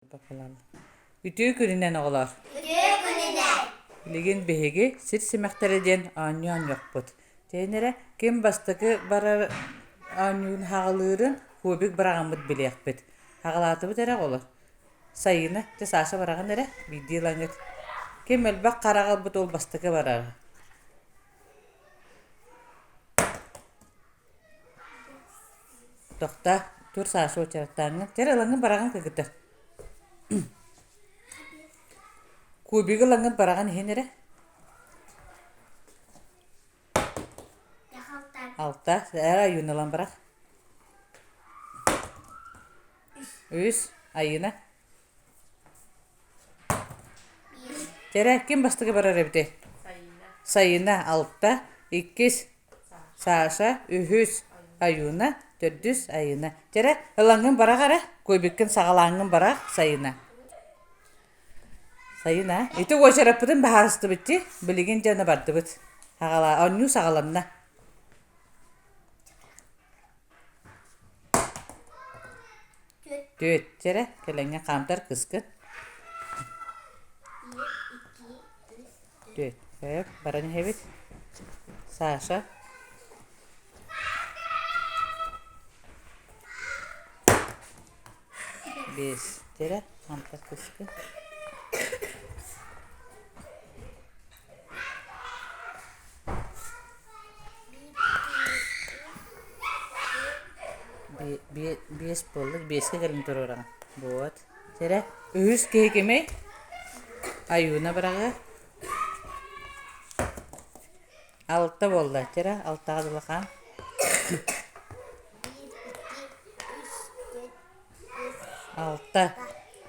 Үтүө күнүнэн оҕолоор! Үтүө күнүнэн! Билигин биһиги сир симэхтэрэ диэн оонньуу оонньуохпут. Тэйэн эрэ ким бастакы барар оонньуун хаҕылыырын кубик быраҕаммыт билиэхпит. Хаҕылаатыбыт эрэ оҕолор. Сайыына, дьэ Саша бараҕын эрэ, биирдии ылаҥҥыт. Ким элбэх хараҕы ылбыт ол бастакы барар. Тохтоо, тур Саша уочараттааҥҥын. Чэ эрэ ылаҥҥын бараҕын кыргыттар. Кубигы ылаҥҥын бараҕын иһин эрэ. Алта. Эр Айыына ылан барах. Үс. Айыына. Чэрэ, ким бастакы барар эбитий? Сайыына алта, иккис Саша, үһүс Аюна, төрдүс Айыына. Чэрэ, ылаҥҥын барах эрэ, куйбиккин саҕалааҥҥын барах, Сайыына. Сайыына, ити уочараппытын баһаарыстыбыт дии, билигин дьэ аны бардыбыт. Аҕала, оонньуу саҕаланна. Түөт эрэ, кэлэҥҥэ хаамтар кыскын. Түөт, өр, баран иһэбит. Саша. Биэс, эрэ, хаамтар кыскын. Биэс буолла, биэскэ кэлин туруораҕын. Вот. Эрэ, үһүс киһи кимий? Аюна быраҕыа. Алта буолла. Эрэ, алтаҕа дылы хаам. Алта.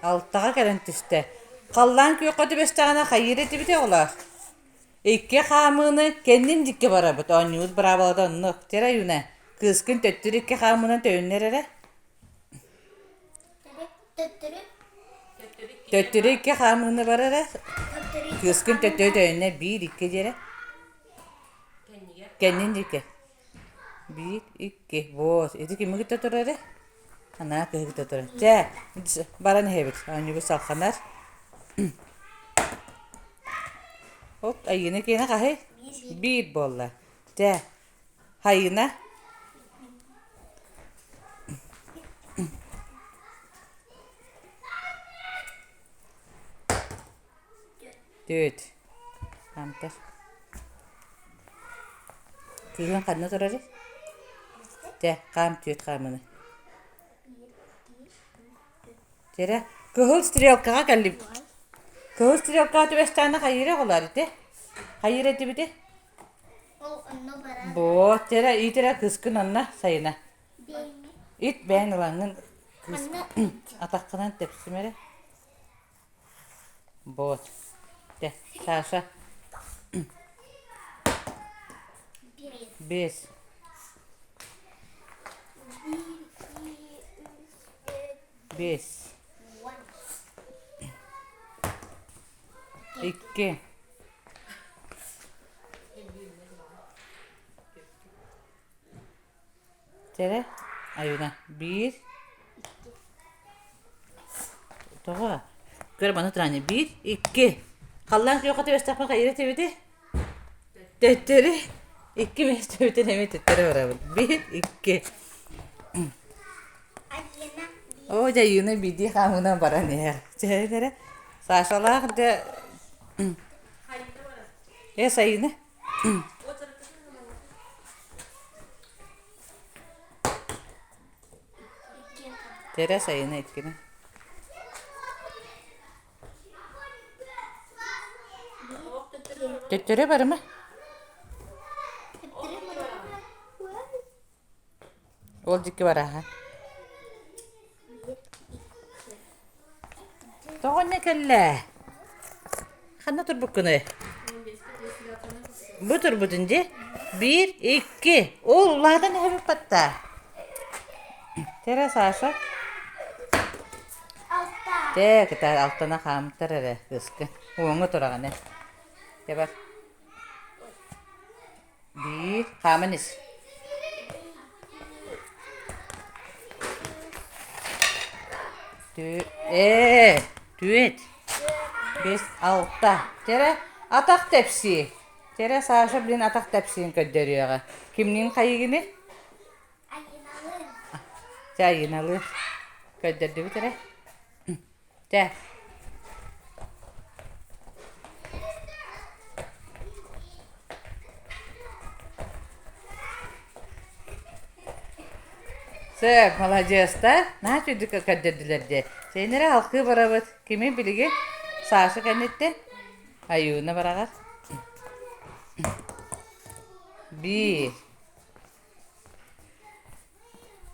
Алтаҕа кэлэн түстэ. Халлаан күөххэ түбэстэҕинэ хайыыр этибит оҕолоор? Икки хаамыыны кэннин диэки барабыт, оонньуубут быраабылата оннук. Чэ Аюна, кыыскын төттөрү икки хаамыынан төннөр эрэ. Төттөрү. Төттөрү икки хаамыыны бар эрэ. Кыыскын төттөрү төннө биир икки диэрэ. Кэннин диэки. Биир, икки. Вот. Ити кими кытта турар эрэ? Анаа кыһы кытта турар. Чэ, баран иһэбит. Оонньуубут салханар. Оп, Айыына киэнэ хаһый? Биир буолла. Чэ, Айыына. Түөрт. Хаамтар. Кыыһыҥ ханна турарый? Чэ, хаам түөрт хаамыыны. Чэрэ, кыһыл стрелкаҕа кэллибит. Кыһыл стрелкаҕа түбэстэҕинэ хайыыра оҕолоор ити? Хайыыр этибити? Буот, чэрэ, иитэрэ кыыскын онно сайына. Ит бэйэҥ ылаҥҥын кыыс атаххынан тэпсимэ эрэ. Вот. Дьэ, Саша. Биэс. Биэс. Икки. Чэрэ, Аюна, биир. Тоҕо? Көр маны туран биир, икки. Халлаан күөххэ түбэстэхпин хайыра этибити? Төттөрү. Икки миэстэбитин эмиэ төттөрү барабыт. Биир, икки. Оо, дьэ, Аюна биирдии хаамыынан баран иһэр. Чэ, эрэ. Сашалаах дьэ... Э, Сайыына. Тэрэ сайына иккини. Төттөрү барыма. Ол дьикки барааһа. Тоҕо инньэ кэллэ? Ханна турбуккунуй? Бу турбутун дии. Биир, икки. Ол улаатан иһэбит батта. Тэрэ Саша. Тэ, кытаар алтана хаамтар эрэ кыыскы. Уоҥҥа тураҕын ээ. Тэ бар. Биир, хааман ис. Тү ээ, түөт. Бес, алта. Терэ, атах тэпсии. Терэ, Саша, блин, атах тэпсиин көрдөрүөҕэ. Кимниин хайыгыны? Айыналыын. Чэ, Айыналыын. Көрдөрдүбүт эрэ. Чэ. Сөп, маладьыастар. Наһаа үчүгдүк көрдөрдүлэр дии. Сиэннэрэ алкыы барабыт. Кими билигин? Саша кэнниттэн. Айууна бараҕар. Биир.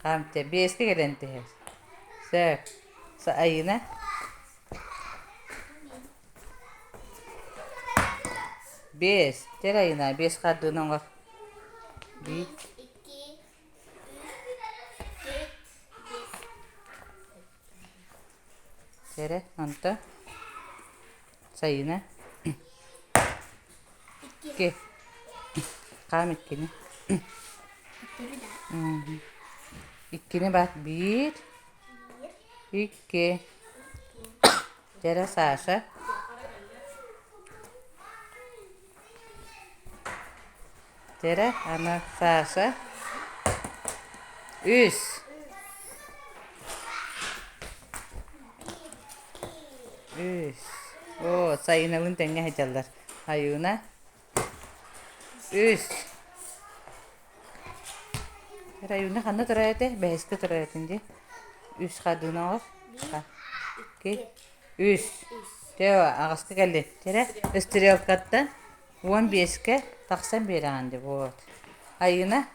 Хаамча биэскэ кэлэн түһэр. Сөп. Айыына. Биэс. Тэр Айыына биэс хардыыны оҥор. Биир. Эрэ, онто Сайыына икки хаам иккини иккини баат биир икки Дьэрэ Саша Дьэрэ аны Саша үс үс Оо, Сайыналыын тэҥҥэ сылдьаллар. Айууна үс Айууна ханна турар этэ? Бэһискэ турар этин дии. Үс хардыына оҥор. Икки үс Чэ, аҕыска кэллин. Чэрэ, стрелкаттан 15-кэ тахсан биэрэҕин дии, вот. Айыына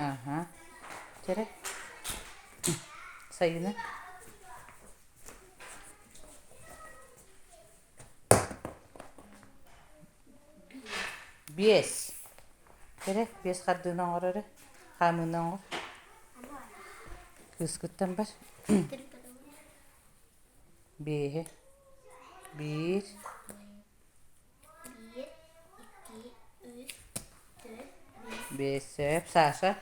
Аха. Чэрэ. Сайыына. Биэс. Эрэ, биэс хардыыны оҥор эрэ. Хаамыыны оҥор. Кыыскыттан бар. Биэһи. Биир. Биэс. Сөп, Саша.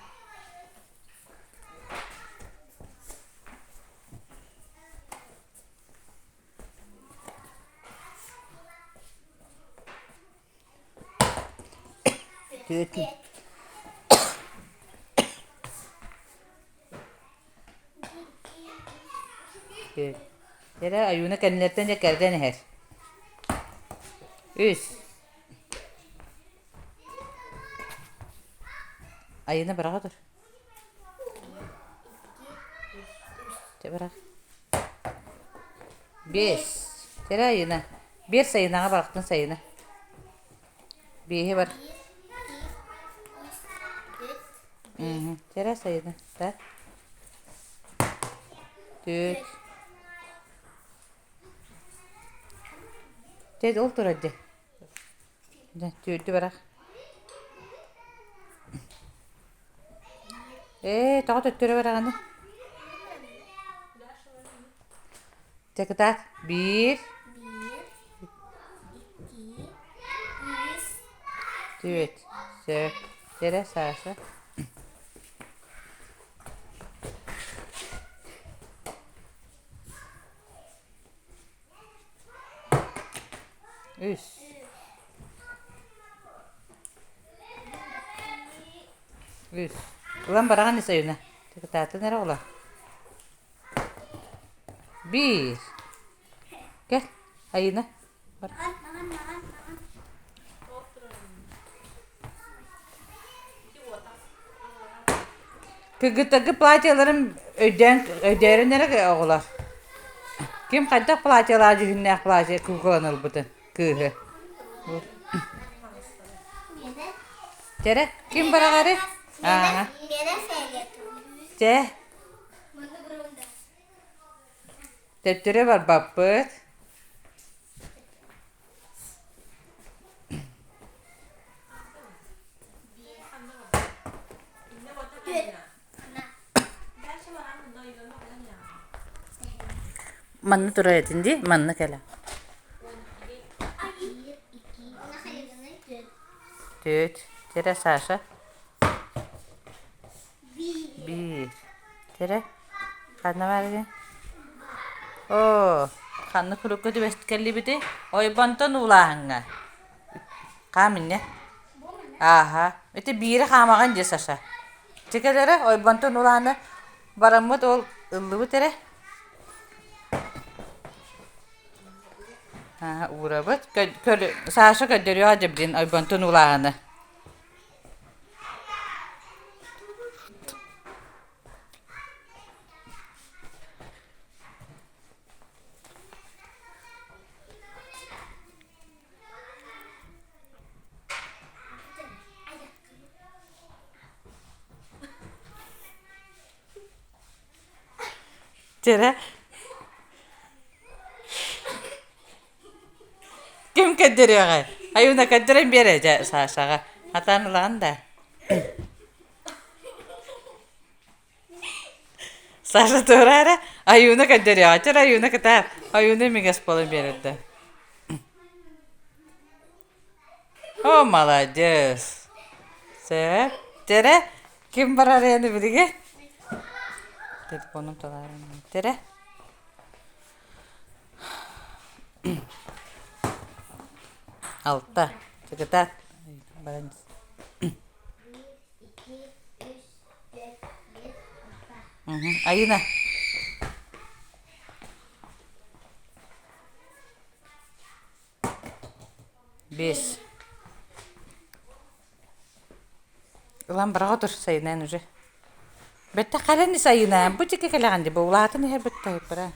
Түөтүн. Эрэ Аюна кэннилэриттэн дьэ кэргэн иһэр. Үс. Айыына быраҕа тур. Чэ бырах. Биэс. Чэрэ Айыына. Биэс сайынаҕа барахтын сайына. Биэһи бар. Чэрэ сайына. Так. Түөрт. Чэ ол турар дьэ. Дьэ түөрдү барах. Ээ, тоҕо төттөрү бараҕыный? Чэ, кытаат. Биир. Түөрт. Сөп. Эрэ, Саша. Үс. Үс. Ылан бараҕын ис Айуна. Кытаатын эрэ оҕолор. Биир. Кэл, Айыына. Бар. Кыргыттарга платьеларын өйдөөн өйдөөрүн эрэ оҕолор. Ким хайдах платьелаах дьүһүннээх платье куукуланы ылбытын кыыһы. Чэрэ, ким быраҕары? Аа. Чэ. Төттөрү барбаппыт. Манна турар этин дии, манна кэлэ. Түөрт. Тирэ Саша. Биир. Тирэ. Ханна баарый? Оо, ханнык курукка түбэст кэллибитий? Ойбонтон уулааһыҥҥа. Хаам инньэ. Ааһа. Ити биири хаамаҕын дии, Саша. Ити кэлэрэ ойбонтон уулаана бараммыт ол ыллыбыт эрэ. Аа, уурабыт. Саша көрдөрүөҕэ дьэбдиин ойбонтон уулааһыны. Дьэрэ Ким көрдөрүөҕэй? Аюна көрдөрөн биэр дьэ Сашаҕа. Хатаан ылаҕын да? Саша туора эрэ Аюна көрдөрүөҕэ. Чэр Аюна кытаар. Аюна имигэс буолан биэрэр да. О, маладьыас. Сөп. Дьэрэ, ким барар ини билигин? Телефонум талааран. Дьэрэ. Алта. Чыкытаат. Баран. Айына. Биэс. Ылан быраҕа тур сайынаан уже. Бэттэх кэлэн ис айынаан бу дьикки кэлэҕин дии бу улаатан иһэр бэттэх бара.